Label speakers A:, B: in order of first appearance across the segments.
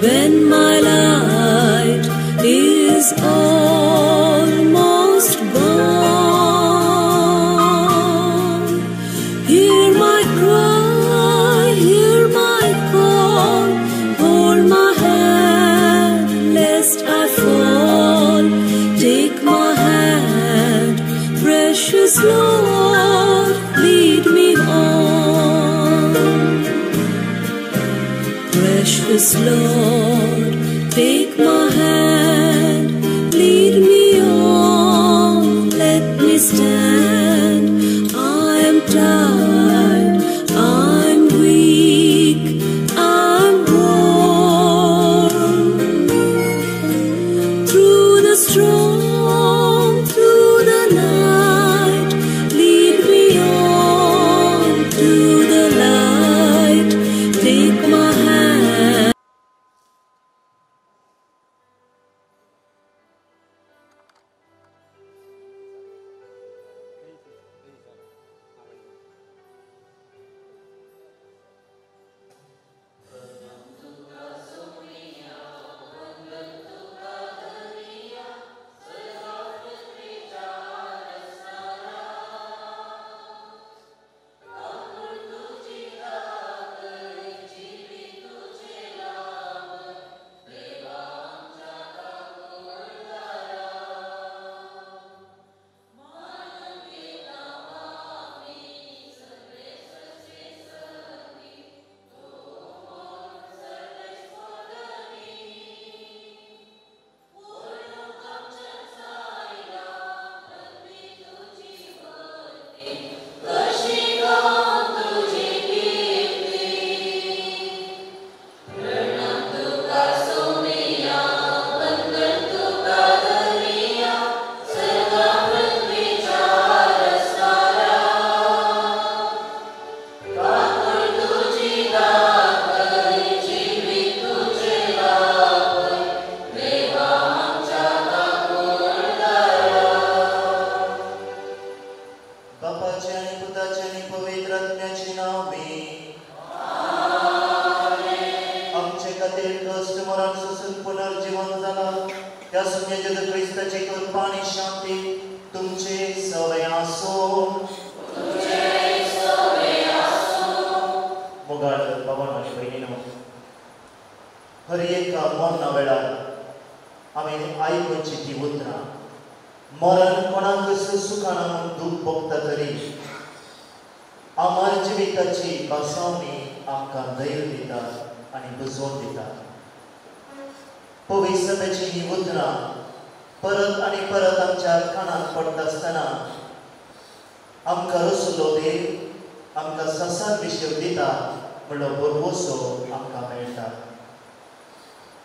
A: When my light is almost gone, hear my cry, hear my call, hold my hand lest I fall. Take my hand, precious Lord, lead me on. Precious Lord, take my hand, lead me on, let me stand. I am tired, I'm weak, I'm worn. Through the storm, through the night, lead me on to the light. Take my hand.
B: हर एका मरणा वेळार आमी आयकुची ती उतरां मरण कोणाक सुखाना म्हूण दूख भोगता तरी अमर जिविताची भासावणी आमकां धैर्य दिता आनी बुजोवन दिता. पवित्र सभेची ही उतरां परत आनी परत आमच्या कानाक पडटा आसतना आमकां रसलो देव आमकां संवसार विशय दिता म्हणलो भरवसो आमकां मेळटा.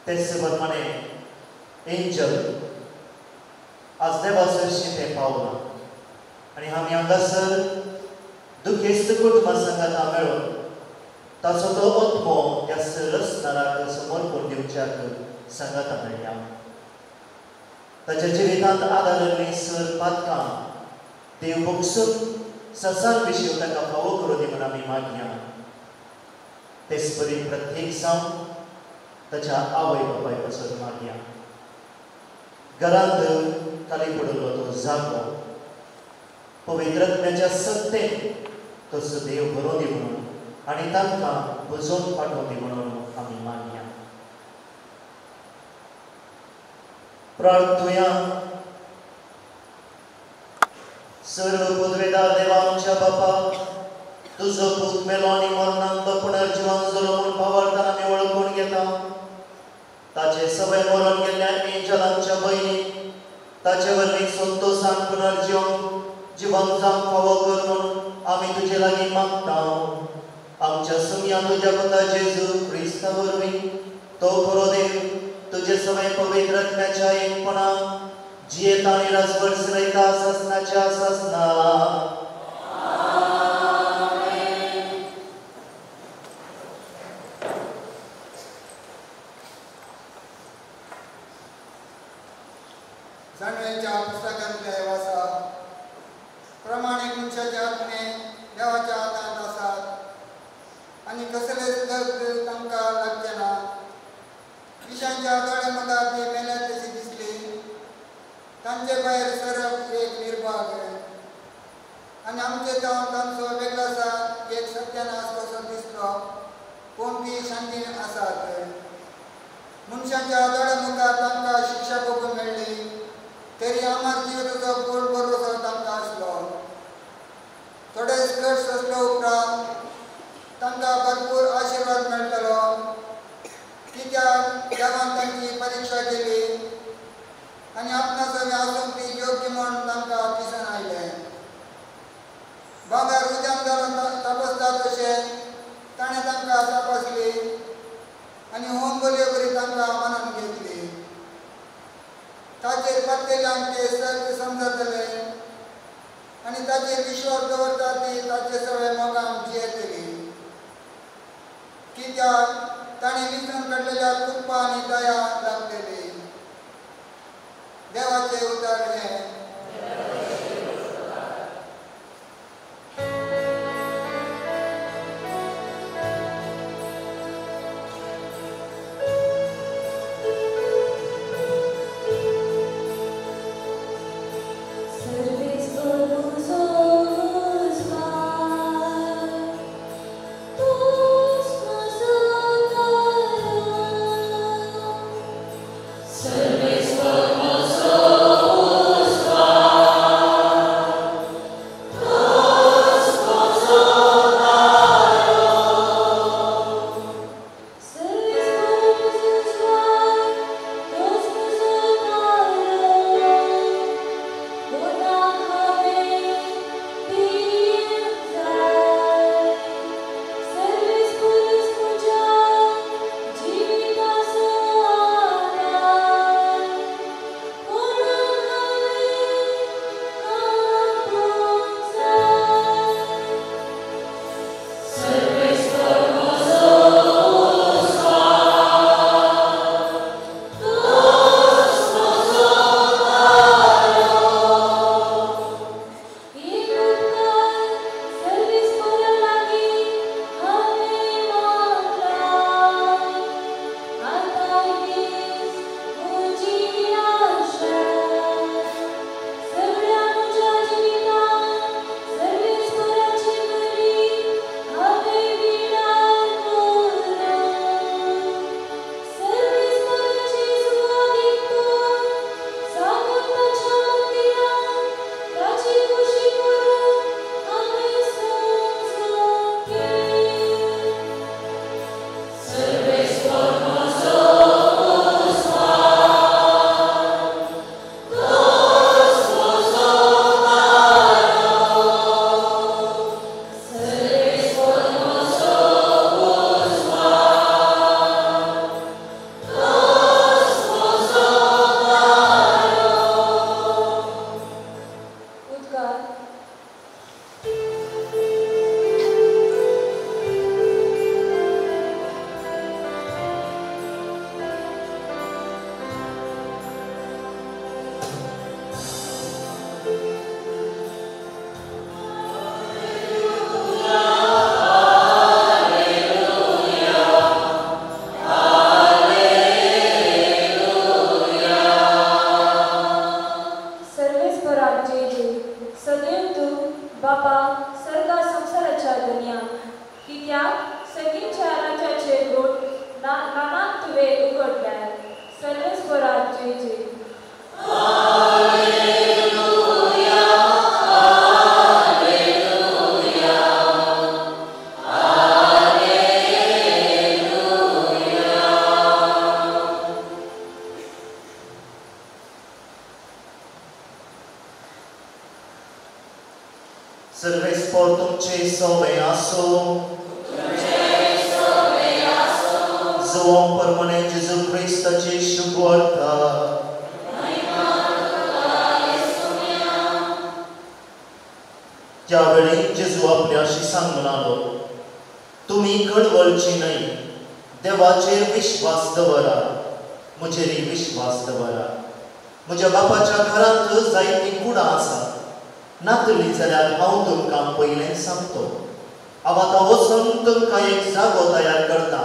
B: तेच प्रमाणे एंजल आज देवा सरशी तें पावलां आनी आमी हांगासर दुखेस्त कुटुंबा सांगाता मेळून ताचो तो आत्मो ह्या रसनाराक समर्पण दिवच्याक सांगाता मेळया. ताच्या जिवितांत आदारिल्लीं सर पातकां देव भोगसून संवसार विशय ताका फावो करूं दी म्हूण आमी मागया. तेच परी प्रत्येक जावन ताच्या आवय बापाय पासून मागया. घरांत खाली पडिल्लो तो जागो पवित्र आत्म्याच्या सत्तेन तसो देव भरोवन दी म्हणून आनी तांकां बुजोवन पाठोवन दी म्हणून आमी मागया. प्रार्थुया. सर्व पदवेदार देवा आमच्या बापा, तुजो पूत मेलो आनी मरणांत तो पुनर्जिवन जालो म्हूण भावार्थान आमी वळखून घेता. ताचे सवय मरण गेल्ल्या एंजलांच्या भयणी ताचे वरवीं संतोशान पुनर्जिवन जिवन जावंक फावो कर म्हूण आमी तुजे लागीं मागता. आमच्या सुमया तुज्या पुता जेजू क्रिस्ता वरवीं तो खरो देव तुजे सवय पवित्र आत्म्याच्या एकपणान जियेता आनी राजवट चलयता सासनाच्या सासना.
C: जाणव्यांच्या पुस्तकांतले वासा प्रमाणे मनशाच्या आत्मे देवाच्या हातांत आसात आनी कसलेच दर्द तांकां लागचे ना. पिशांच्या दोळ्या मुखार ती मेल्यात तशी दिसली. तांचे भायर सरप एक निर्भाग आनी आमचे जावन तांचो वेगळो आसा एक सत्यानाश कसो दिसलो, पूण ती शांतीन आसात. मनशांच्या दोळ्या मुखार तांकां शिक्षा भोगूंक मेळ्ळी तरी आमर जिविताचो पूर्ण भरवसो तांकां आसलो. थोडे कश्ट सोंसले उपरांत तांकां भरपूर आशिर्वाद मेळटलो, कित्याक देवान तांची परिक्षा केली आनी आपणा सगळें आसूंक ती योग्य म्हूण तांकां दिसून आयलें. भांगर उद्यान घालून तपासता तशें ताणें तांकां तपासली आनी होम बलयो बरी तांकां मानून घेतली. ताचेर पत्तेल्यांक ते सत्य समजतले आनी ताचेर विश्वास दवरता ती ताचे सगळे मोगान जियेतली, कित्याक ताणें विंचून काडलेल्या कृपा आनी दया दाखयली. देवाचें उतर हें.
B: सर्वेस्पोर तुमचे सवे आसो. जुवां परमणे जेजू क्रिस्ताची शुभवार्ता. त्यावेळी जेजू आपल्याशी सांग म्हणालो, तुमी कळवळची न्हय, देवाचेर विश्वास दवरा, म्हजेरय विश्वास दवरा. म्हज्या बापाच्या घरांत जायतीं कुडां आसात, नातली जाल्यार हांव तुमकां पयलें सांगतो. हांव आतां वचून तुमकां एक जागो तयार करता.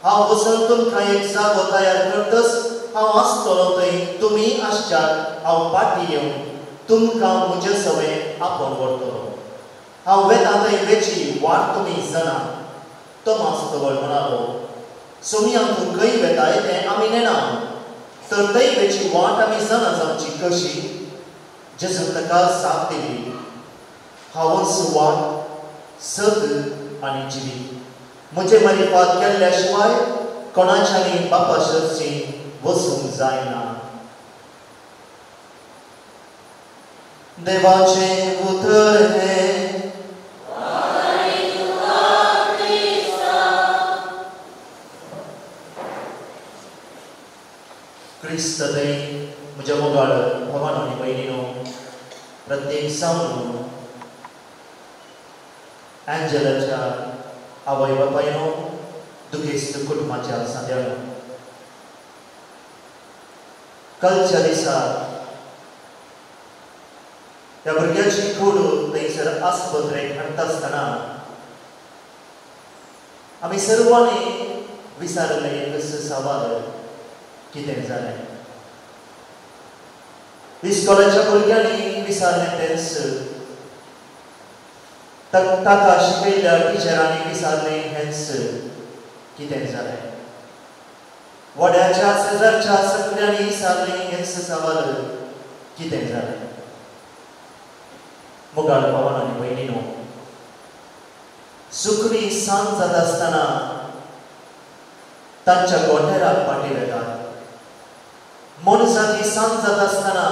B: हांव वचून तुमकां एक जागो तयार करतच हांव आसतलो थंय तुमी आसच्याक हांव फाटीं येवन तुमकां म्हजे सवें आपोवन व्हरतलो. हांव वेता थंय वेची वाट तुमी जाणा. तोमास तवळ म्हणालो, सोमया तूं खंय वेताय तें आमी नेणा, तर थंय वेची वाट आमी जाणा जावची कशी? जेजून ताका जाप दिली, हांवच वाट, सत आनी जिवीत. म्हजे मारिफात केल्ल्या शिवाय कोणाच्यानी बापा सरची वचूंक जायना. देवाचें उतर हें. क्रिस्त थंय म्हज्या मोगाळ भावानो आनी भयणीनो, प्रत्येक जावन एंजलाच्या आवय बापायनो, दुखेस्त कुटुंबाच्या सांद्यानो, कालच्या दिसा ह्या भुरग्याची कूड थंयसर आस्पत्रेक हाडटा आसतना आमी सर्वांनी विचारलें एक सवाल, कितें जालें? इस्कॉलाच्या भुरग्यांनी विचारलें तेंच, ताका शिकयल्ल्या टिचरांनी विचारलें हेंच, कितें जालें? वड्याच्या शेजारच्या सगळ्यांनी विचारलें हेंच सवाल, कितें जालें? मोगाळ भावान आनी भयणीनो, सुकणीं सांज जाता आसतना तांच्या गोठेराक फाटीं वेतात. मनशाची सांज जाता आसतना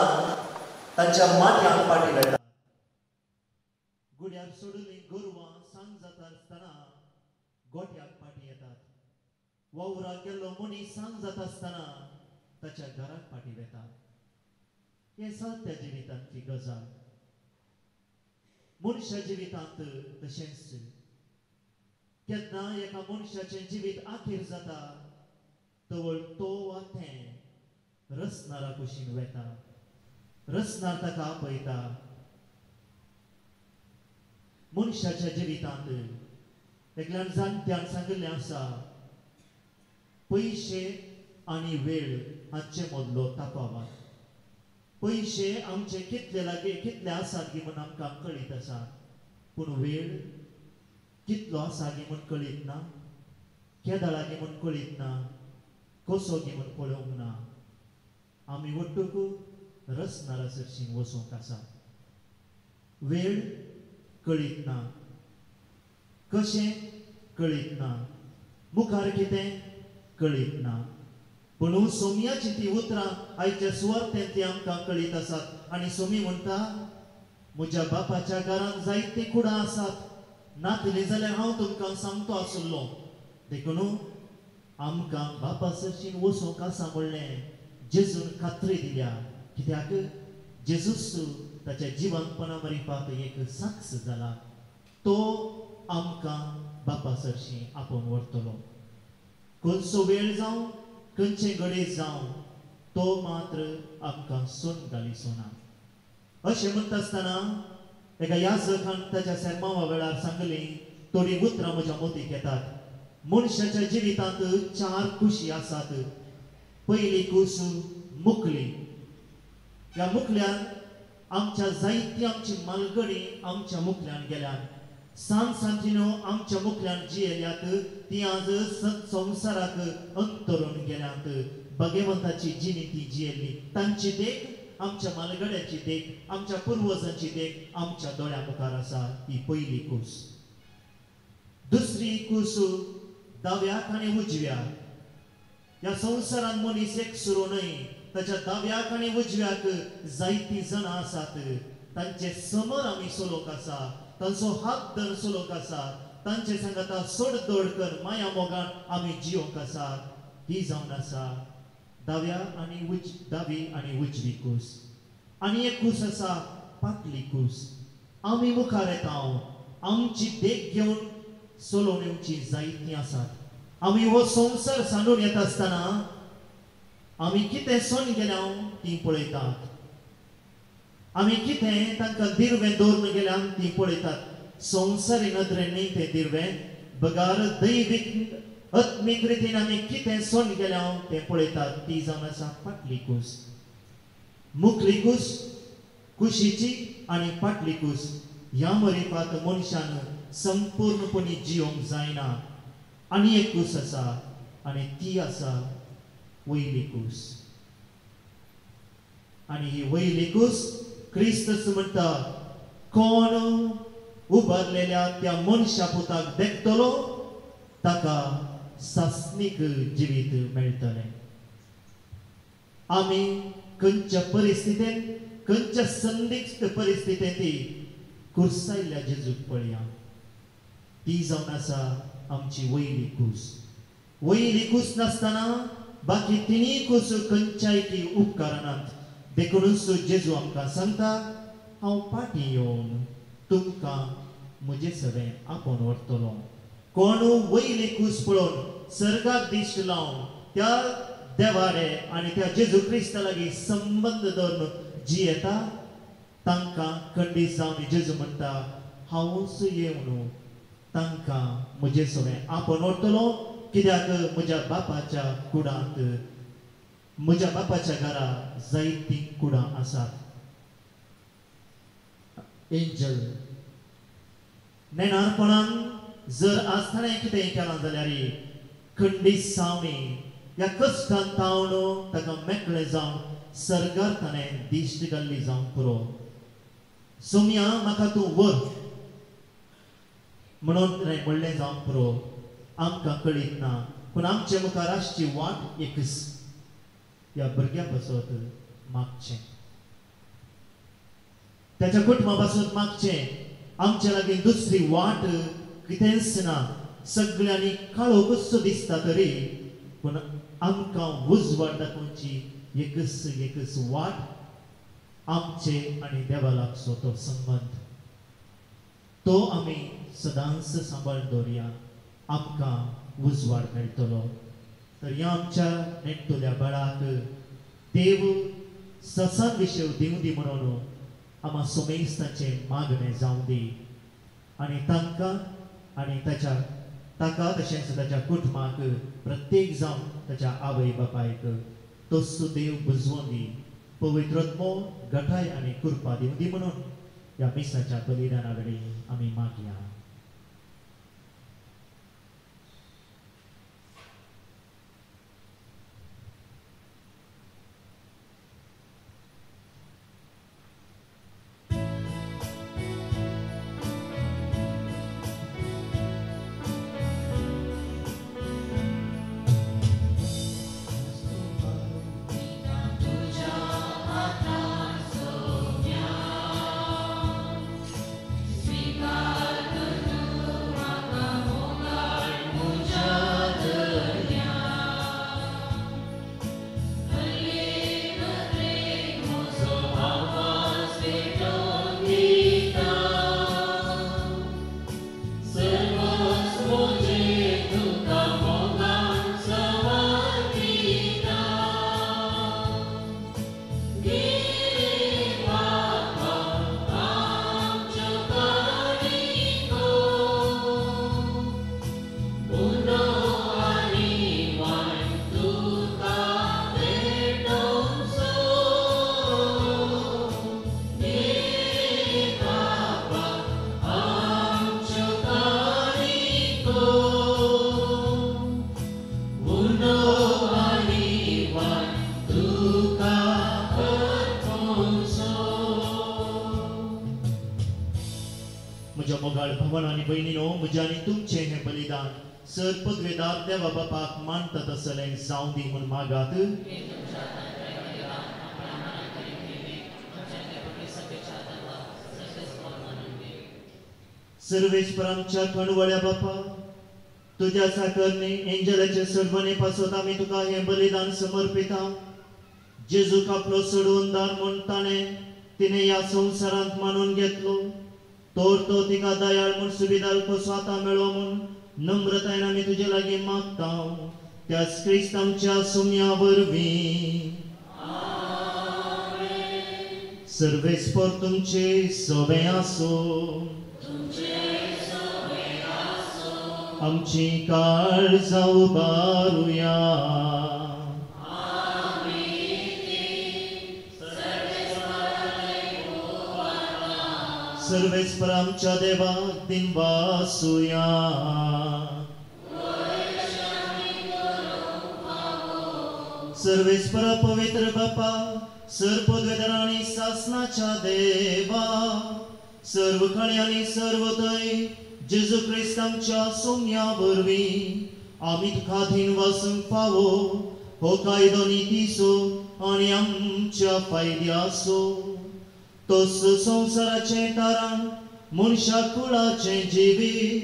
B: तांच्या माटयांक फाटीं वेतात. गुड्यार सोडून गोरवां सांज जाता आसतना गोठ्याक फाटीं येतात. वावराक गेल्लो मनीस सांज जाता आसतना ताच्या घराक फाटीं वेतात. हें सत्य जिवितांतली गजाल. मनशा जिवितांत तशेंच केन्ना एका मनशाचें जिवीत आखीर जाता तवळ तो वा तें रसनारा कुशीन वेता, रसनार ताका आपयता. मनशाच्या जिवितांत एकल्यान जाणट्यान सांगिल्लें आसा, पयशे आनी वेळ हांचे मदलो तफावत. पयशे आमचे कितले लागीं कितले आसात गी म्हूण आमकां कळीत आसा, पूण वेळ कितलो आसा गी म्हूण कळीत ना, केदाळ गी म्हूण कळीत ना, कसो गी म्हूण पळोवंक ना. आमी वट्टूक रसनारा सरशीं वचूंक आसा. वेळ कळीत ना, कशें कळीत ना, मुखार कितें कळीत ना. पूण सोमयाची ती उतरां आयच्या सुवार्थेंतली आमकां कळीत आसात. आनी सोमी म्हणटा, म्हज्या बापाच्या घरांत जायतीं कुडां आसात, नातली जाल्यार हांव तुमकां सांगतो आशिल्लो. देखून आमकां बापा सरशीं वचूंक आसा म्हणलें जेजून खात्री दिल्या. कित्याक जेजूस ताच्या जिवनपणा मरिपाक एक साक्ष जाला. तो आमकां बापा सरशीं आपोवन व्हरतलो. खंयचो वेळ जावं, खंयचे घडये जावं, तो मात्र आमकां सोन घालिचो ना. अशें म्हणटा आसतना एका याजकान ताच्या सेर्मांवा वेळार सांगली थोडीं उतरां म्हज्या मोतीक येतात. मनशाच्या जिवितांत चार खुशी आसात. पयली कूस मुकली. ह्या मुकल्यान आमच्या जायती आमची मालगडी आमच्या मुकल्यान गेल्यान. सान सांतिनो आमच्या मुकल्यान जियेल्यात, ती आज संवसाराक अंतरून गेल्यात. भगवंताची जिणी ती जियेल्ली, तांची देख आमच्या मालगड्याची देख, आमच्या पुर्वजांची देख आमच्या दोळ्या मुखार आसा. ही पयली कूस. दुसरी कूस दाव्याक आनी उजव्याक. ह्या संवसारान मनीस एकसुरो न्हय, ताच्या दाव्याक आनी उजव्याक जायतीं जाणां आसात. तांचे समर आमी चलोवंक आसा, तांचो हात धर चलोवंक आसा, तांचे सांगाता सोडदोड कर माया मोगान आमी जियोंक आसा. ही जावन आसा दाव्या आनी दावी आनी उजवी कूस. आनी एक कूस आसा पाटली कूस. आमी मुखार येता, आमची देख घेवन चलोवन येवची जायतीं आसात. आमी हो संवसार सांडून येता आसतना आमी कितें सोन गेल्या ती पळयतात, आमी कितें तांकां दिरवें दवरून गेल्या ती पळयतात. संवसारी नदरेन न्ही तें दिरवें, बगार दैवीक आत्मीक रितीन आमी कितें सोण गेल्या तें पळयतात ती जावन आसा फाटली कूस. मुखली कूस कुशीची आनी फाटली कूस ह्या मरिपात मनशान संपूर्णपणी जियोंक जायना. आनी एक कूस आसा आनी ती आसा वयली कूस. आनी ही वयली कूस क्रिस्तच म्हणटा कोण उबारलेल्या त्या मनशा पुताक देखतलो ताका सासणीक जिवीत मेळटलें. आमी खंयच्या परिस्थितीन खंयच्या संदिग्ध परिस्थितीन ती कुर्सायल्ल्या जेजूक पळया. ती जावन आसा आमची वयली कूस. वयली कूस नासतना बाकी तिनूय कूस खंयच्याय की उपकारनात. देखूनच जेजू आमकां सांगता हांव फाटीं येवन तुमकां म्हजे सवें आपोवन व्हरतलो. कोण वयली कूस पळोवन सर्गाक दिश्ट लावन त्या देवाडे आनी त्या जेजू क्रिस्ता लागीं संबंद धरून जियेता तांकां खंडीत जावन जेजू म्हणटा हांवूच येवन तांकां म्हजे सवें आपोवन व्हरतलो. कित्याक म्हज्या बापाच्या कुडांत म्हज्या बापाच्या घरा जायतीं कुडां आसात. एंजल नेणारपणान जर आज ताणें कितें केलां जाल्यार खंडीत सावणी ह्या कश्टान तावन ताका मेकळें जावन सर्गार ताणें दिश्ट घाल्ली जावंक पुरो. सोम्या म्हाका तूं व्हर म्हणून ताणें म्हणलें जावंक पुरो. आमकां कळीत ना पूण आमचे मुखार आसची वाट एकच ह्या भुरग्या पासत मागचें, त्याच्या कुटुंबा पासत मागचें. आमचे लागीं दुसरी वाट कितेंच ना. सगळ्यांनी काळो कसो दिसता तरी पूण आमकां उजवाड दाखोवची एकच एकच वाट आमचे आनी देवा लागचो तो संबंद तो आमी सदांच सांबाळून दवरया. आमकां उजवाड मेळटलो. तर ह्या आमच्या नेण्टुल्या बाळाक देव ससान विशय दिवं दी म्हणून आमा सोमेस्तांचें मागणें जावं दी आनी तांकां आनी ताच्या ताका तशेंच ताच्या कुटुंबाक प्रत्येक जावन ताच्या आवय बापायक तोच देव बुजवोन दी, पवित्रत्मो गठाय आनी कृपा दिवं दी म्हणून ह्या मिसाच्या बलिदाना वेळी आमी मागया. भवन आनी भयणीनो म्हज्या आनी तुमचें हें बलिदान सर पदवेदार देवा बापाक मानतात आसलें जावं दी म्हूण मागात. सर्वेस्पर आमच्या कणवळ्या बापा तुज्या साकरने एंजलाचे सडवणे पासत आमी तुका हें बलिदान समर्पिता. जेजूक आपलो सडवणदार म्हूण ताणें तिणें ह्या संवसारांत मानून घेतलो तोर तो तिका दयाळ म्हूण सुविदार कसो आतां मेळो म्हूण नम्रतायेन आमी तुजे लागीं मागता त्याच क्रिस्त आमच्या सोम्या वरवीं. सर्वेस्पर तुमचे सवे आसूं. आमची काळजां उबारुया. सर्वेस्पर आमच्या देवाक दिनवासुया. सर्वेस्पर पवित्र बापा, सर्व आनी सासनाच्या देवा, सर्व खणी आनी सर्व थंय जेजू क्रिस्त आमच्या सोम्या वरवीं आमी तुका दिनवासूंक फावो हो कायदो नितीचो आनी आमच्या फायद्याचो. तोच संवसाराचें तारण, मनशा कुळाचें जिवीत,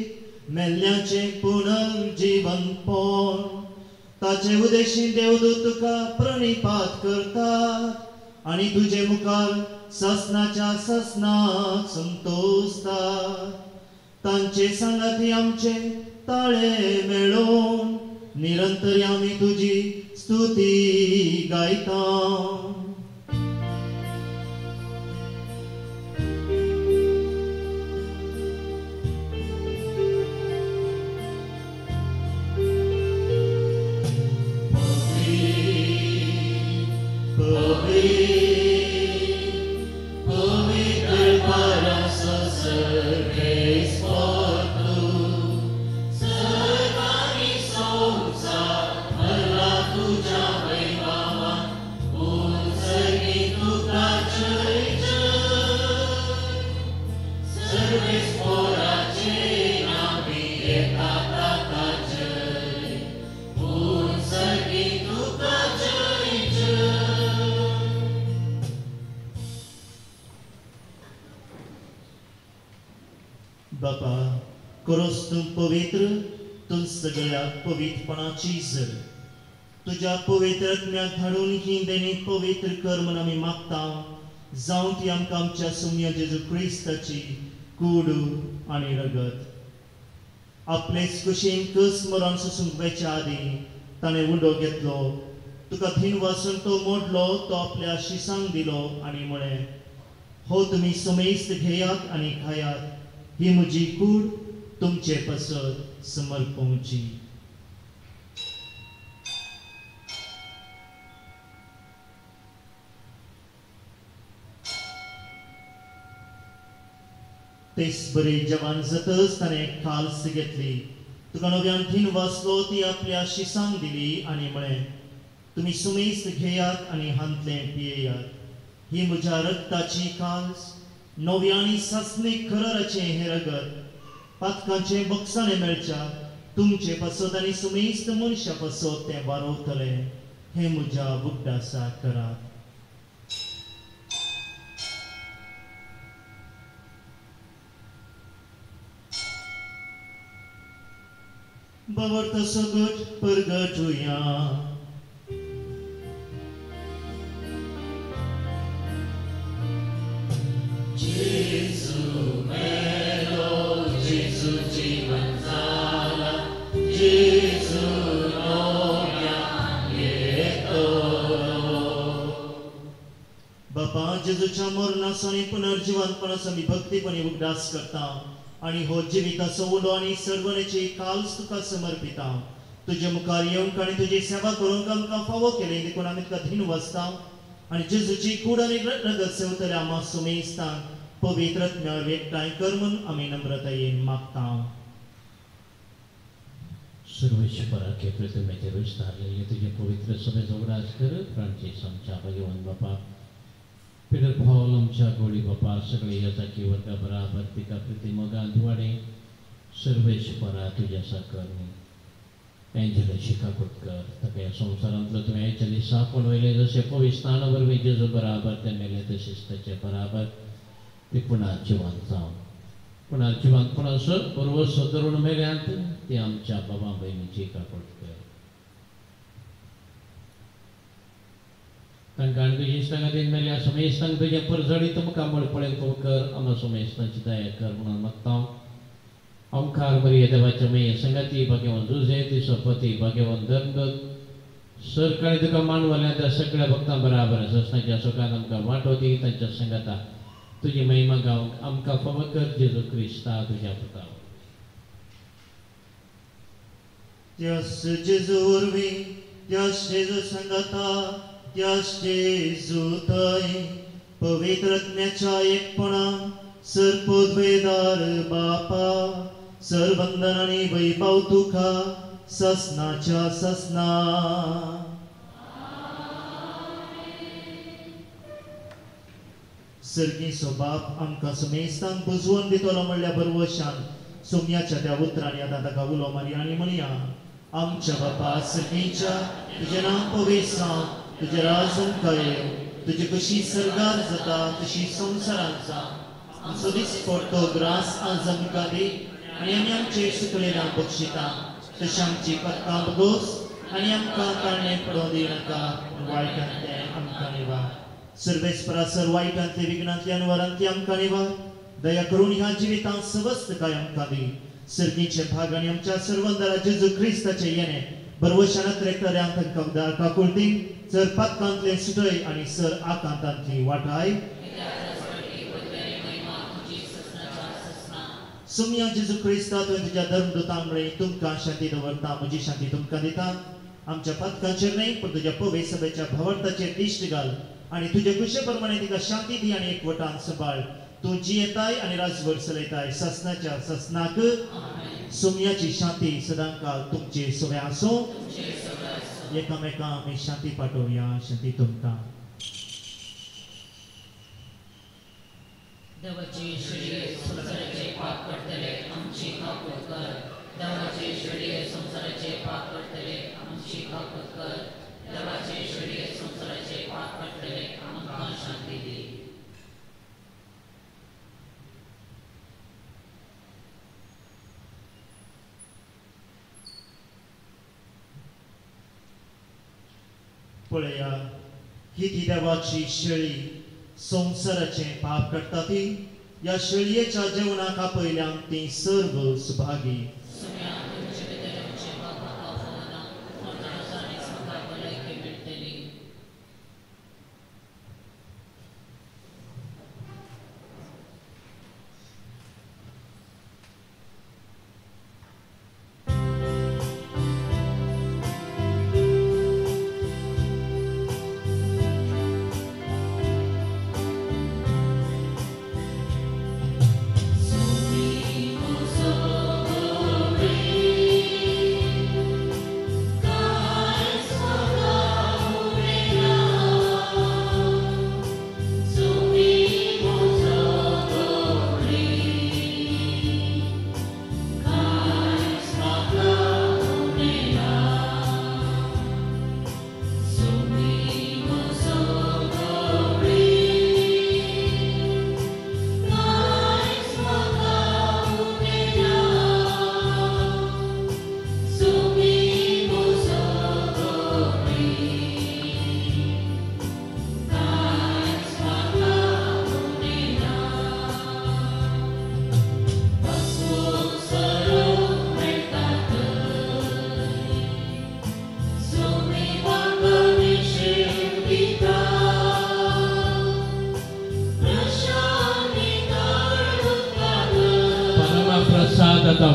B: मेल्ल्याचें पुनर्जिवनपण, ताचे उदेशी देवदूत तुका प्रणिपात करतात आनी तुजे मुखार ससनाच्या ससनाक संतोषतात. तांचे सांगाती आमचे ताळे मेळोवन निरंतर आमी तुजी स्तुती गायता. बापा, करोस तूं पवित्र, तूं सगळ्या पवित्रपणाची जर तुज्या पवित्र आत्म्याक धाडून ही देणी पवित्र कर म्हूण आमी मागता. जावं ती आमकां आमच्या सुम्या जेजू क्रिस्ताची कूड आनी रगत. आपलेच कुशीन कस मरण सोसूंक वयच्या आदीं ताणें उंडो घेतलो, तुका धिनवासून तो मोडलो, तो आपल्या शिसांक दिलो आनी म्हळें, हो तुमी समेस्त घेयात आनी खायात, ही म्हजी कूड तुमचे पासत समर्पवची. तेच बरी जवान जातच ताणें काल्स घेतली, तुका नव्यान थीन वाचलो, ती आपल्या शिसांक दिली आनी म्हळें, तुमी सुमेस्त घेयात आनी हांतलें पियेयात, ही म्हज्या रक्ताची काल्स, नव्या आनी सासणीक खरराचें हें रगत पातकांचें बक्षाणें मेळच्या तुमचे पासत आनी सुमेस्त मनशा पासत तें वारोवतलें. हें म्हज्या उगडासा करात. बाबा सगट परगटुया. जेजू मेलो, जेजू जीवन जाला, जेजू नव्या येतलो. बापा, जेजूच्या मरणाचो आनी पुनर्जिवनपणाचो आमी भक्तीपणी उगडास करता आनी हो जिविताचो उलो आनी सर्वनेची काल्स तुका समर्पिता. तुजे मुखार येवंक आनी तुजी सेवा करूंक आमकां फावो केली देखून आमी तुका धिनवासता आनी जेजूची कूड आनी रगत सेवतल्या आमा सुमेस्तांक पवित्र आत्म्यार एकठांय कर म्हूण आमी नम्रतायेन मागता.
D: सर्वेश्वराचे प्रतिमेचेर विस्तारलेले तुजे पवित्र सभेचो उगडास कर. फ्रांसीस आमच्या भगवान बापा, पिटर पावल आमच्या गोडी बापा, सगळे याजाकी वर्गा बराबर तिका प्रतिमोगान वाडे. सर्वेश्वरा तुज्या साकर एंजला शिकाकोट कर, ताका ह्या संवसारांतलो तुवें आयच्या दिसा पळयलें जशें पविस्ताना वरवीं जेजू बराबर तें मेलें तशेंच ताचे बराबर ती पुणार जिवंत जावन पुणार जिवंतपणाचो बरोबर धरून मेल्यांत ती आमच्या बाबा भयणीची काकोट कर. तांकां आनी तुज्या इश्टां खातीर मेल्या समेस्तांक तुजें परजळीत मुखामळ पळयन कर. आमकां समेस्तांची दया कर म्हणून मागता. ओंकार मरिये देवाच्या मये संगाती भाग्यवान जुझे तिचो पती भाग्यवान धर्मदूत सरकाळी तुका मानवल्या त्या सगळ्या भक्तां बराबर ससनाच्या सुखान आमकां वांटो दी. तांच्या संगाता तुजी महिमा गावंक आमकां फावो कर. जेजू क्रिस्ता तुज्या पुता.
B: त्यास जेजू वरवीं, त्यास जेजू सांगाता, त्यास जेजू थंय पवित्र आत्म्याच्या एकपणान सर्पोद्वेदार बापा सरवंदन आनी वैभव तुका ससनाच्या ससना. सर्गीचो बाप आमकां समेस्तांक बुजवून दितलो म्हणल्या बरवशान सोम्याच्या त्या उतरांनी आतां ताका उलो मारी आनी म्हणया, आमच्या बापा सर्गीच्या, तुजें नांव पवित्र जावं, तुजें राज आमकां येवं, तुजी कशी सर्गार जाता तशी संवसारांत जावं. आमचो दिसपडटो ग्रास आज आमकां दी आनी आमी आमचे सुकलेल्या बक्षिता तशें आमची पत्तां बगोस आनी आमकां ताणें पडोवं दिनाका, वायटांतलें आमकां निवार. सर्वेस्परा सर वायटांतले विघ्नांतले अनवरांतले आमकां निवार. दया करून ह्या जिवितांत सवस्तकाय आमकां दी. सर्गीचे भाग आनी आमच्या सर्वंदरा जेजू क्रिस्ताचे येणे बरवशान त्रेकऱ्यांक तांकां उदार काकुळतीन सर पातकांतले सुटय आनी सर आकांतांतली वाटाय. सुमया जेजू क्रिस्ता तुवें तुज्या धर्मदूतांक म्हळें, तुमकां शांती दवरता, म्हजी शांती तुमकां दिता. आमच्या पातकांचेर न्हय पूण तुज्या पवित्र सभेच्या भावार्थाचेर दिश्ट घाल आनी तुजे खुशे प्रमाणे तिका शांती दी आनी एकवटान सांबाळ. तूं जियेताय आनी राजवट चलयताय ससनाच्या ससनाक. सुमयाची शांती सदांकाल तुमचे सगळें आसूं. एकामेकां आमी शांती पाठोवया. शांती तुमकां.
E: देवाचे शेळये संवसाराचे पाप काडटले आमची काकूट कर. देवाचे शेळये संवसाराचे पाप काडटले आमची काकूट कर. देवाचे शेळये संवसाराचे पाप काडटले आमकां शांती दी.
B: पळया, ही ती देवाची शेळी संवसाराचें पाप काडटा ती. ह्या शेळयेच्या जेवणाक आपयल्यांक ती सर्व सुभागी.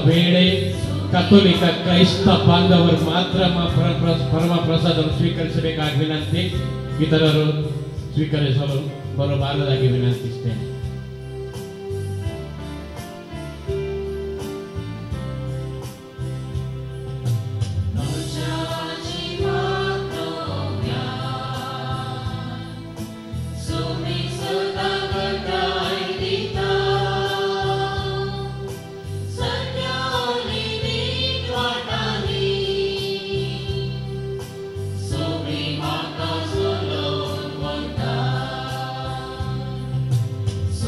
D: ವೇಳೆ ಕಥೋಲಿಕ ಕ್ರೈಸ್ತ ಬಾಂಧವರು ಮಾತ್ರ ಪರಮ ಪ್ರಸಾದವನ್ನು ಸ್ವೀಕರಿಸಬೇಕಾಗಿ ವಿನಂತಿ. ಇತರರು ಸ್ವೀಕರಿಸಲು ಬರಬಾರದಾಗಿ ವಿನಂತಿಸ್ತೇನೆ.
E: So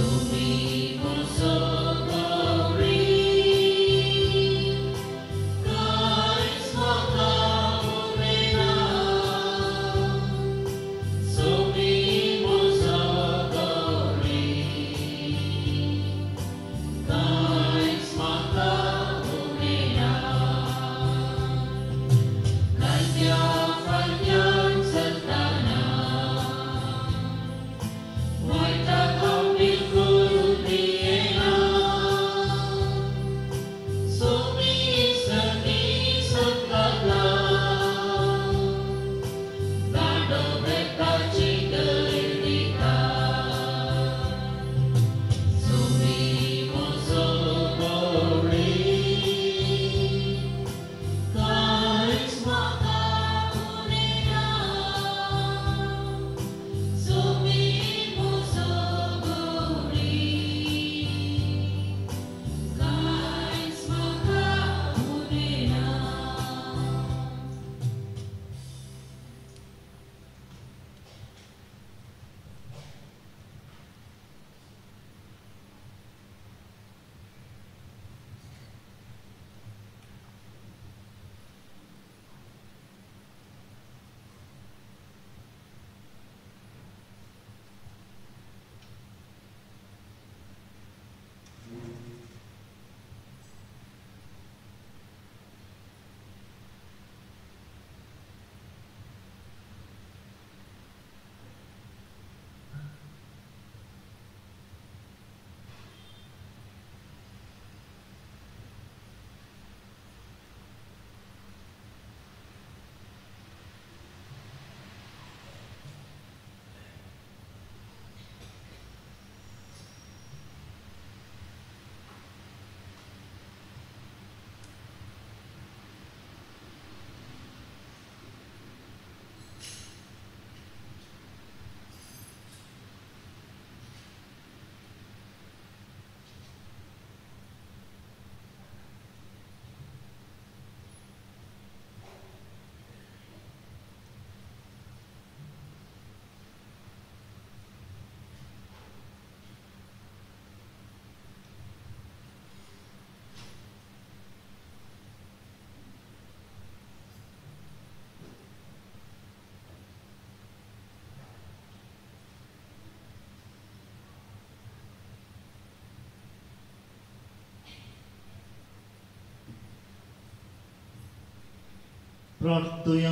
B: प्रार्थुया.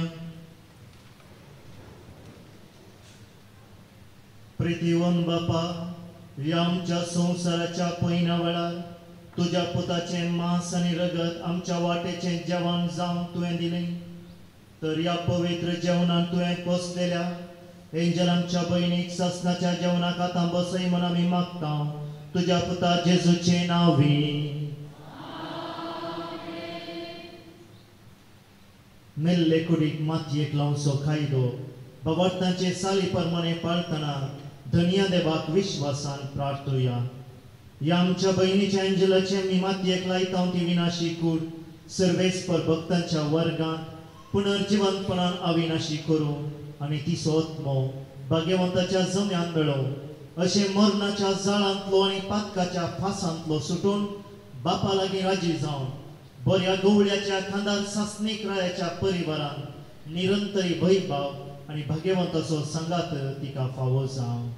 B: प्रितीवन बापा, ह्या आमच्या संवसाराच्या पयना वेळार तुज्या पुताचें मांस आनी रगत आमच्या वाटेचें जेवण जावन तुवें दिलें, तर ह्या पवित्र जेवणान तुवें पोसलेल्या एंजल आमच्या भयणीक सासणाच्या जेवणाक आतां बसय म्हूण आमी मागता, तुज्या पुता जेजूचें नांवी. मेल्ले कुडीक मातयेक लावचो कायदो बाबार्थांचे साली प्रमाणे पाळतना धनिया देवाक विश्वासान प्रार्थुया. ह्या आमच्या भयणीच्या एंजलाचे आमी मातयेक लायता ती विनाशी कूड सर्वेस्पर भक्तांच्या वर्गांत पुनर्जिवंतपणान अविनाशी करूं आनी तिचो आत्मो भाग्यवंताच्या जम्यांत मेळो, अशें मरणाच्या जाळांतलो आनी पातकाच्या फासांतलो सुटून बापा लागीं राजी जावन बऱ्या गवळ्याच्या खांदार सासणीक रायाच्या परिवारान निरंतरी भयभाव आनी भाग्यवंताचो सांगात तिका फावो जावं.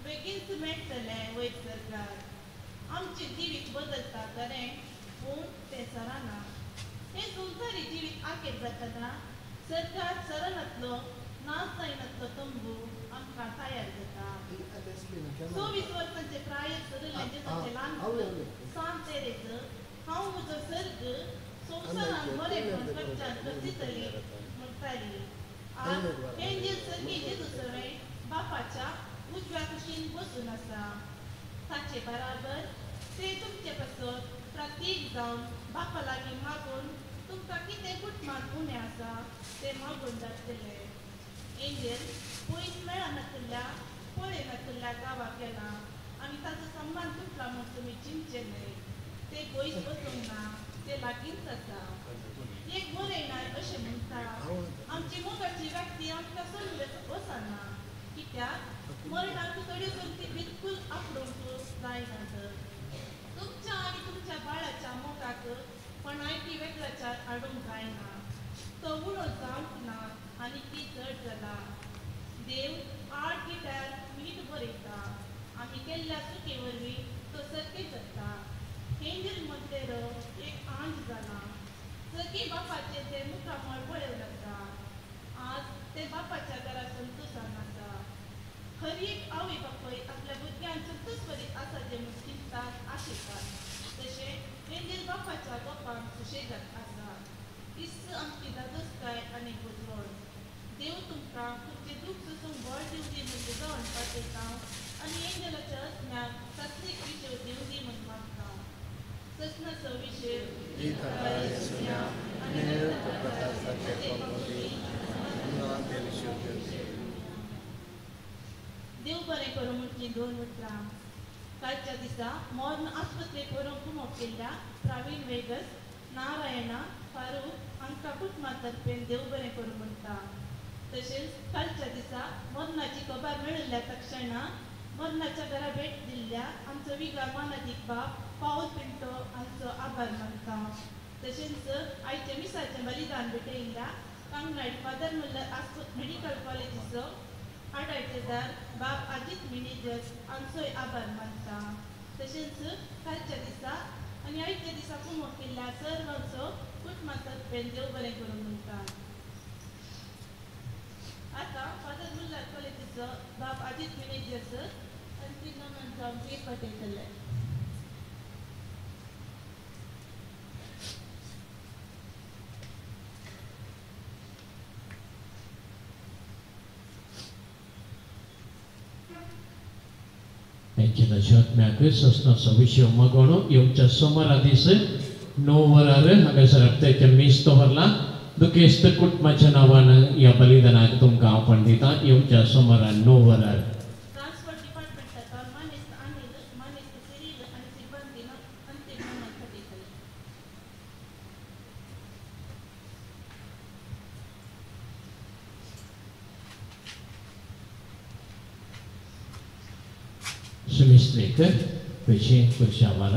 F: बेगीनच मेळटलें वयर सरकार. आमचें जिवीत बदलता खरें, पूण तें सरना. हें संवसारी जिवीत आखेर जातना सरकार सरनातलो नाच जायनातलो तंबू आमकां तयार जाता. 24 वर्सांचे प्रायेर सरिल्लें जेजाचें ल्हान सांत तेरेज हांव म्हजो सर्ग संवसारान बरेपण करच्यान करचितली म्हणटाली. आज एंजल सर्गी जेजू सवें बापाच्या उजव्या कुशीन बसून आसा. ताचे बराबर ते तुमचे पासत प्रतीक जावन बापा लागीं मागून तुमकां कितें कुटमान उणें आसा तें मागून धाडटले. एंजल पयस मेळनाशिल्ल्या पळयनाशिल्ल्या गांवाक गेला आनी ताचो सन्मान तुटला म्हूण तुमी चिंतचें न्हय. ते पयस वचूंक ना, ते लागींच आसा. एक बरयणार अशें म्हणटा, आमची मोगाची व्यक्ती आमकां सोडून वचना, कित्याक मरणाक थोड्यो ती बिलकूल आपडूंक जायना. तुमच्या आनी तुमच्या बाळाच्या मोगाक कोणायकी वेगळाचार हाडूंक जायना. तो उणो जावंक ना आनी ती चड जाला. देव आड गिटार मीठ बरयता. आमी केल्ल्या चुके वरवीं तो सारकें जाता. एंजल मोंतेरो एक आंज जाला. सगळीं बापाचें तें मुखामळ पळोवन आसा. आज तें बापाच्या घरा संतोशान आसा. हर एक आवय बापूय आपल्या भुरग्यांक संतोश करीत आसा जें म्हूण चिंततात, आशेतात. तशें एंजल बापाच्या गोपान सुशेगाद आसा. इस्त आमची धादोसकाय आनी बुजवण. देव तुमकां तुमचें दूख सोसूंक बळ दिवची म्हूण जावन पाठयता आनी एंजलाच्या असण्याक सात्वीक विशय दिवची म्हूण मागता. ससनाचो विशय देव बरें करूं म्हणची दोन उतरां. कालच्या दिसा मॉर्न आस्पत्रेक व्हरूंक कुमोक केल्ल्या प्रवीण वेगस, नारायणा, फारूक हांकां कुटुंबा तर्फेन देव बरें करूं म्हणटा. तशेंच कालच्या दिसा मरणाची खबर मेळिल्ल्या तक्षणा मरणाच्या घरा भेट दिल्ल्या आमचो विगार मानादीक बाब पावल पिंटो हांचो आभार मानता. तशेंच आयच्या मिसाचें बलिदान भेटयिल्ल्या कांगनाड फादर मुल्लर मेडिकल कॉलेजीचो आडायतेदार बाब अजीत मिनेजस हांचोय आभार मानता. तशेंच कालच्या दिसा आनी आयच्या दिसा कुमोक केल्ल्या सर्वांचो कुटुंबा तर्फेन देव बरें करूं म्हणटा. आतां फादर मुल्लर कॉलेजीचो बाब अजीत मिनेजस आनी नमन जावन भेट वाटयतले.
D: एंजलाच्या आत्म्याक ससनाचो विशय मागोण येवच्या सोमारा दीस 9 वरार हांगासर हप्त्याचें मीस दवरलां. दुखेस्त कुटुंबाच्या नांवान ह्या बलिदानाक तुमकां आपण दिता. येवच्या सोमारा 9 वरार.
F: ट्रान्सपोर्ट डिपार्टमेंटाचो मानेस्त अनिल, मानेस्त सिरील आनी सिब्बंदीन अंतीम नमन पाठयतले.
D: सुमिस्त्रीक पयशे कुर्शावार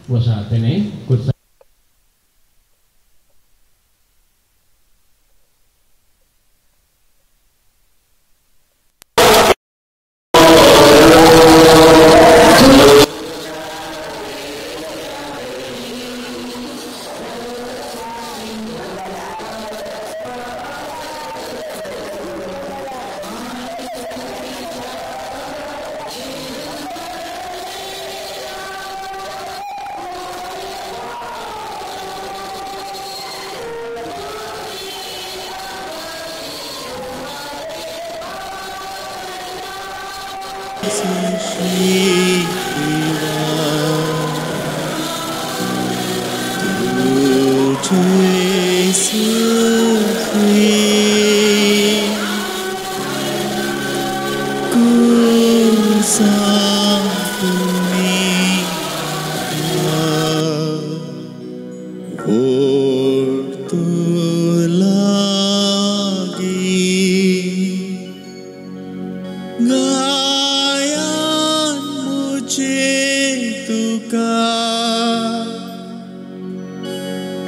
D: वसाहतीने कुर्सा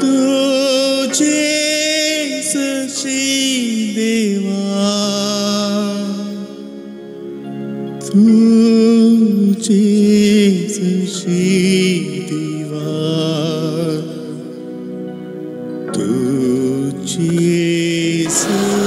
G: तुझे सशी देवा। सशी देवा तुझे सशी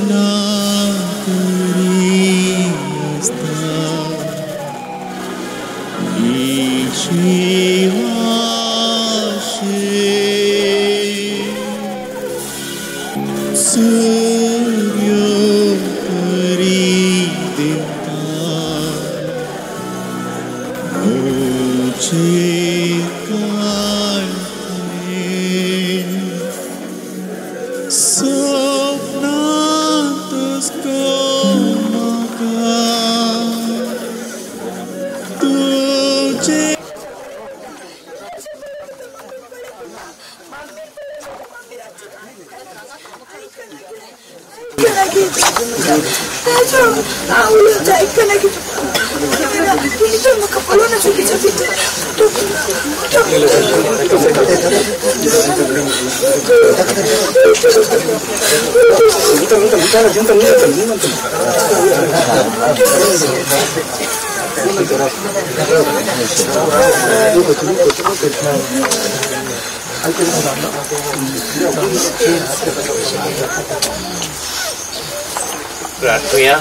G: ना तरी आसता
D: प्रार्थुया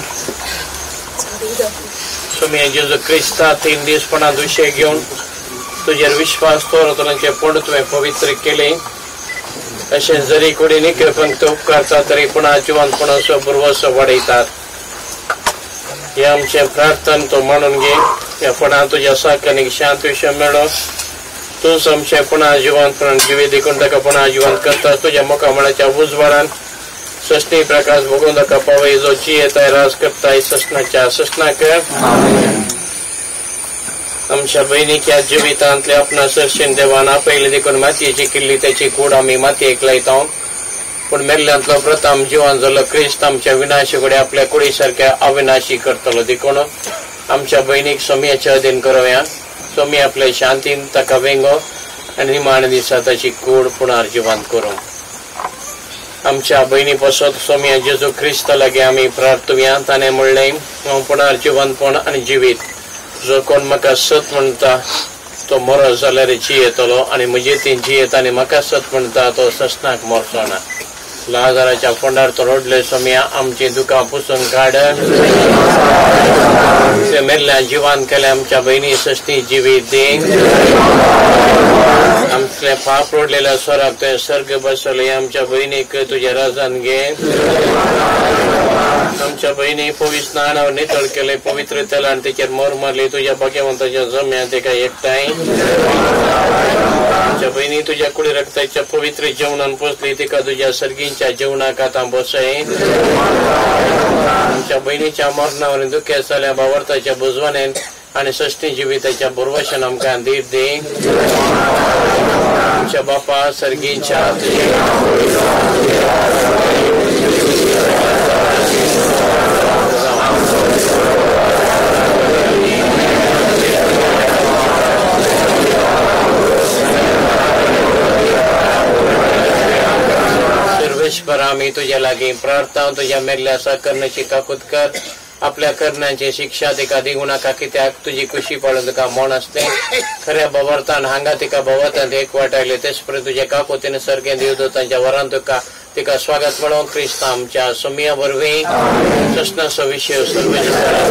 D: स्वामी जेजू क्रिस्ता 3 दीसपणा दुशे घेवन तुजेर विश्वास दवरतल्यांचें पोंड तुवें पवित्र केलें. अशें जरी कुडीनी कृपंत उपकारता तरी पुणा जिवंतपणाचो बुरवसो वाडयतात. हें आमचें प्रार्थन तूं मानून घे. ह्या फुडां तुज्या साकनीक शांत विशय मेळो. तूंच आमचें पुणा जिवंतपणान जिवी देखून ताका पुणा जिवंत करता. तुज्या मुखामळाच्या उजवाडान सस्नी प्रकाश भोगून ताका पावय जो जियेताय राज करताय सस्नाच्या सस्नाक. आमच्या भयणीक ह्या जिवितांतले आपणा सरशेन देवान आपयले देखून मातयेची किल्ली त्याची कूड आमी मातयेक लायता. पूण मेल्ल्यांतलो प्रथम जिवन जालो क्रिस्त आमच्या विनाशी कडेन आपल्या कुडी सारक्या अविनाशी करतलो. देखून आमच्या भयणीक सोमयाचे अधीन करूया. सोमी आपल्या शांतीन ताका वेंगो आनी निमाण्या दिसा ताची कूड पुनर्जिवंत जिवंत करूं. आमच्या भयणी पसत सोमया जेजू क्रिस्ता लागीं आमी प्रार्थुया. ताणें म्हणलें, हांव पुनर्जिवंतपण आनी जिवीत, जो कोण म्हाका सत म्हणटा तो मरत जाल्यार जियेतलो आनी म्हजे ती जियेत आनी म्हाका सत म्हणटा तो ससनाक मरचो ना. लाजाराच्या फोंडार तो रडले, सोमया आमची दुकां पुसून काड. मेल्ल्या जिवान केल्या आमच्या भयणी सस्ती जिवीत दी. आमचे पाप रोडलेल्या स्वराक तुवें सर्ग बसवले. आमच्या भयणीक तुज्या राजान घे. आमच्या भयणी पवित्र स्नानावर नितळ केले, पवित्र तेलान तेचेर मोर मारली. तुज्या भाग्यवंताच्या जम्या तेका एकठांय. आमच्या भयणी तुज्या कुडी रक्ताच्या पवित्र जेवणान पोसली, तिका तुज्या सर्गींच्या जेवणाक आतां बसय. आमच्या भयणीच्या मरणावर दुख्या जाल्या भावार्थाच्या बुजवानेन आनी सश्टी जिविताच्या बुरवशान आमकां धीर दी. आमच्या बापा सर्गींच्या सर्वेश्वर आमी तुज्या लागीं प्रार्थना. तुज्या मेल्ल्या सहकरण्याची काकूत कर. आपल्या करण्याची शिक्षा तिका दिवं नाका, कित्याक तुजी कुशी पाळून तुका मोण आसलें. खऱ्या भवार्थान हांगा तिका भवार्थान एक वाटायले. तेच पर्यंत तुज्या काकुतीन सर्गे देवदूतांच्या वरान तुका तिका स्वागत म्हणून क्रिस्त आमच्या सोमिया वरवीं ससनाचो विशय सर्वेश्वरा.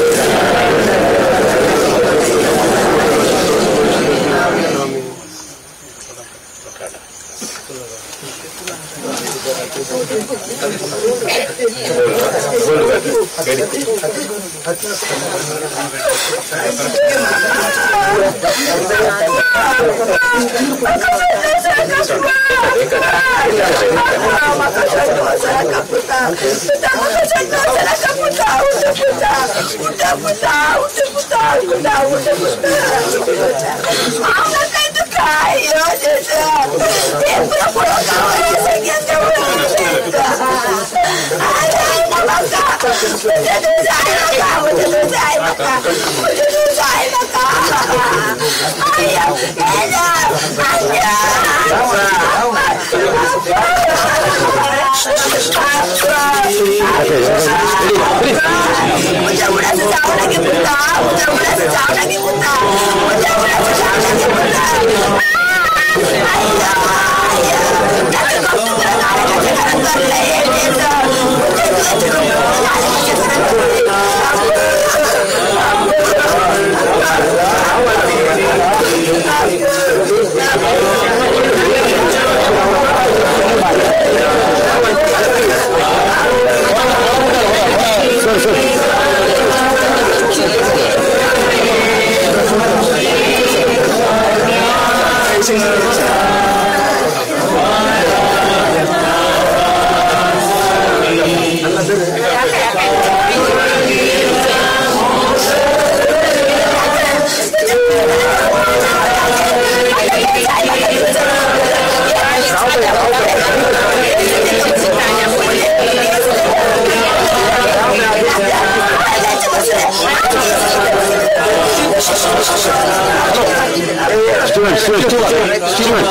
H: Steven.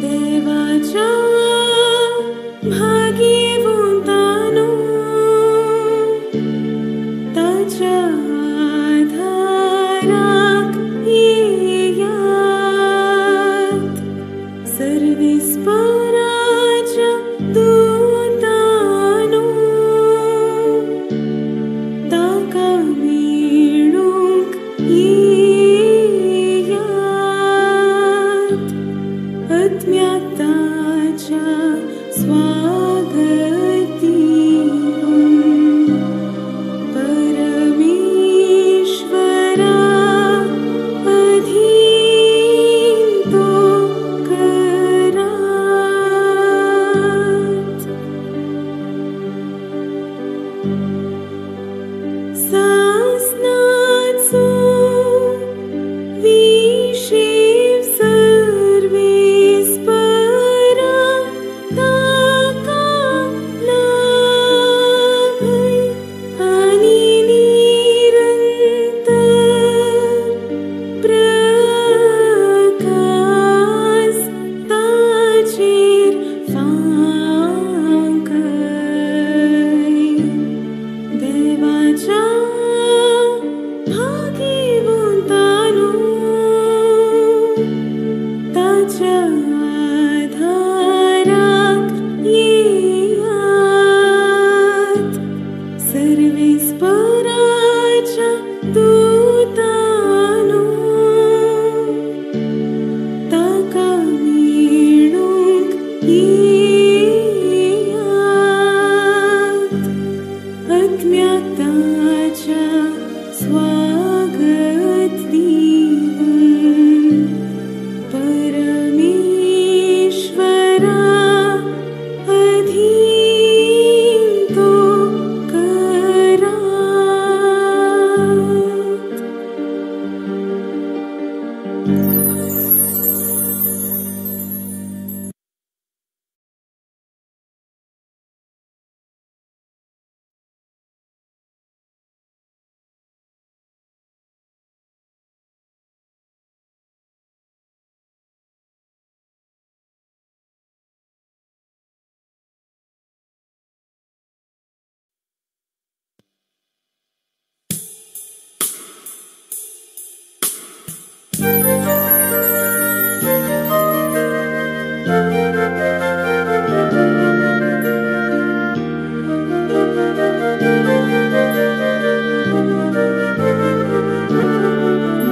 A: देवाच्या भाग्यवंतानो ताच्या आधाराक येयात सर्वेस्पराच्या दूतानो ताका मेळूंक येयात आत्म्याक ताच्या स्वागत दिवन परमेश्वरा अधीन तो करात. सासनाचो विशेव सर्वेस्परा ताका लाभय आनी निरंतर प्रकाश ताचेर फांकय. देवाच्या भाग्यवंतानो ताच्या आधाराक येयात सर्वेस्पराच्या दूतानो ताका मेळूंक येयात आत्म्याक ताच्या स्वागत दिवन परमेश्वरा अधीन तो करात.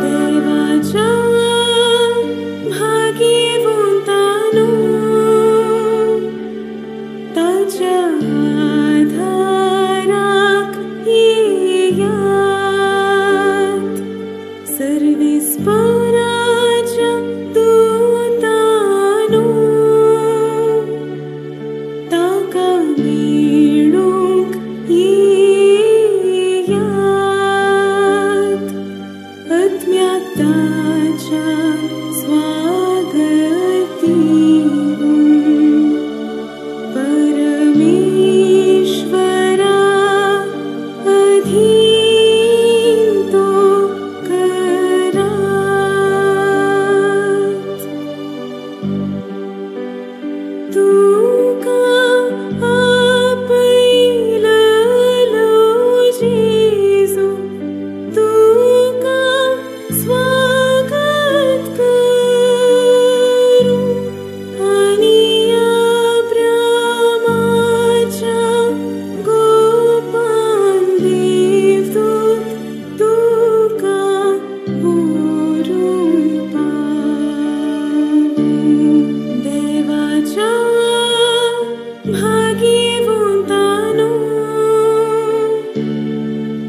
A: देवाच्या भाग्यवंतानो ताच्या आधाराक येयात सर्वेस्पराच्या दूतानो ताका मेळूंक येयात आत्म्याक ताच्या स्वागत दिवन परमेश्वरा अधीन तो करात. तुका आपयललो जेजू तुका स्वागत करूं आनी अब्रामाच्या गोपान देवदूत तुका व्हरूंक पावूं. देवाच्या भाग्यवंतानो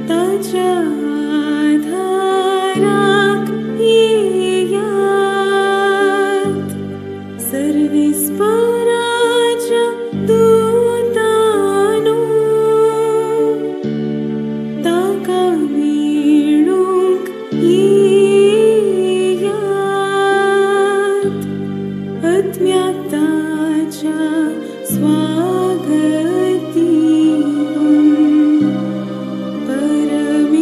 A: ताच्या आधाराक येयात सर्वेस्पराच्या दूतानो ताका मेळूंक येयात आत्म्याक ताच्या स्वागत दिवन परमेश्वरा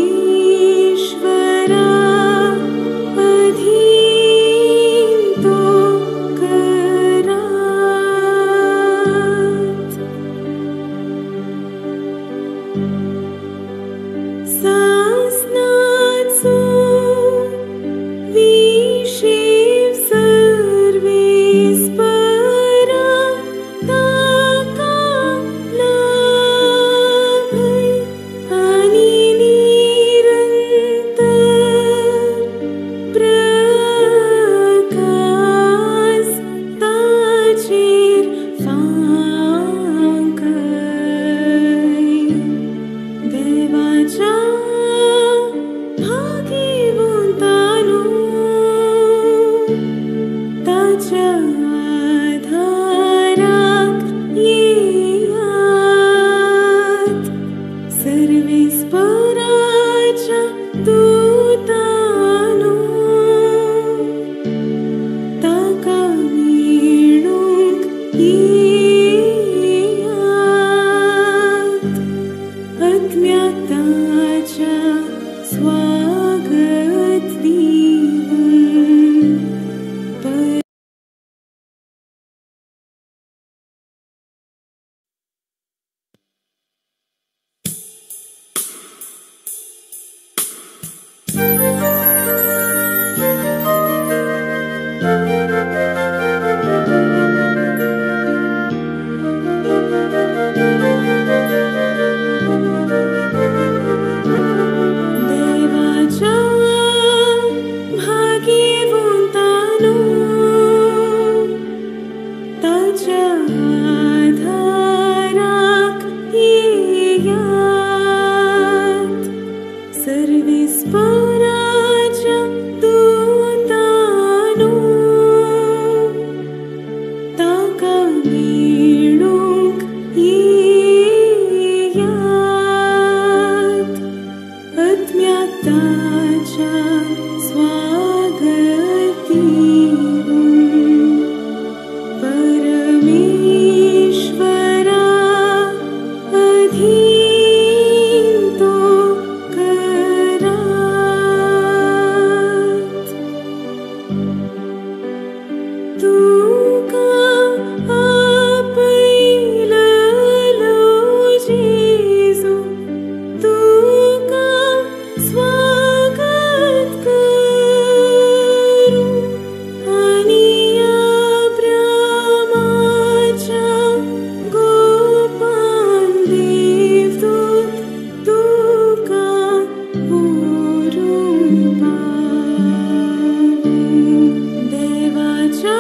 A: अधीन तो ताच्या आधाराक येयात सर्वेस्पराच्या दूतानो ताका मेळूंक येयात आत्म्या ताच्या स्वागत दिवन देवाच्या भाग्यवंतानो ताच्या आधाराक येयात सर्वेस्पराच्या दूतानो ताका मेळूंक येयात आत्म्या ताच्या स्वागत दिवन परमेश्वरा अधीन तो करात तुका आपयललो जेजू तुका स्वागत करूं आनी अब्रामाच्या गोपान देवदूत तुका व्हरूंक पावूं. देवाच्या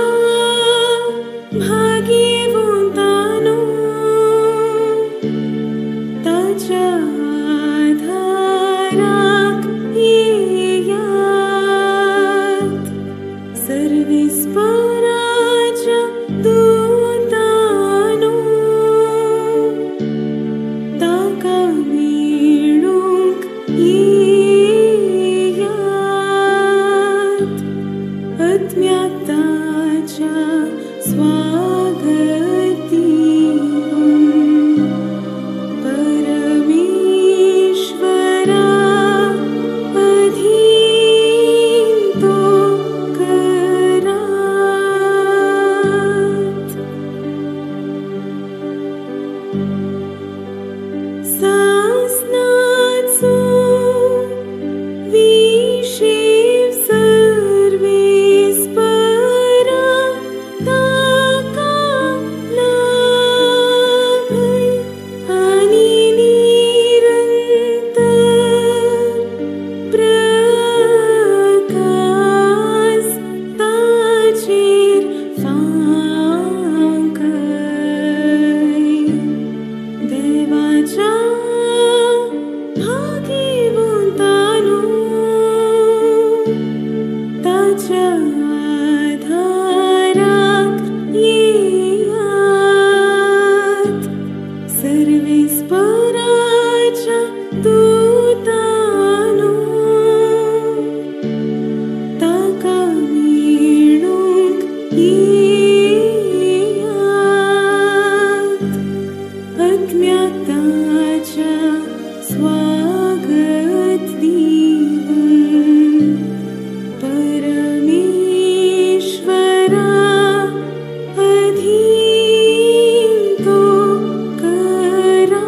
A: भाग्यवंतानो ताच्या आधाराक येयात सर्वेस्पराच्या दूतानो ताका मेळूंक येयात आत्म्या ताच्या स्वागत दिवन परमेश्वरा अधीन तो करात. सासनाचो विशेव सर्वेस्परा ताका लाभय आनी निरंतर प्रकाश ताचेर फांकय. देवाच्या भाग्यवंतानो ताच्या आधाराक येयात सर्वेस्पराच्या दूतानो ताका मेळूंक येयात आत्म्या ताच्या स्वागत दिवन परमेश्वरा अधीन तो करात.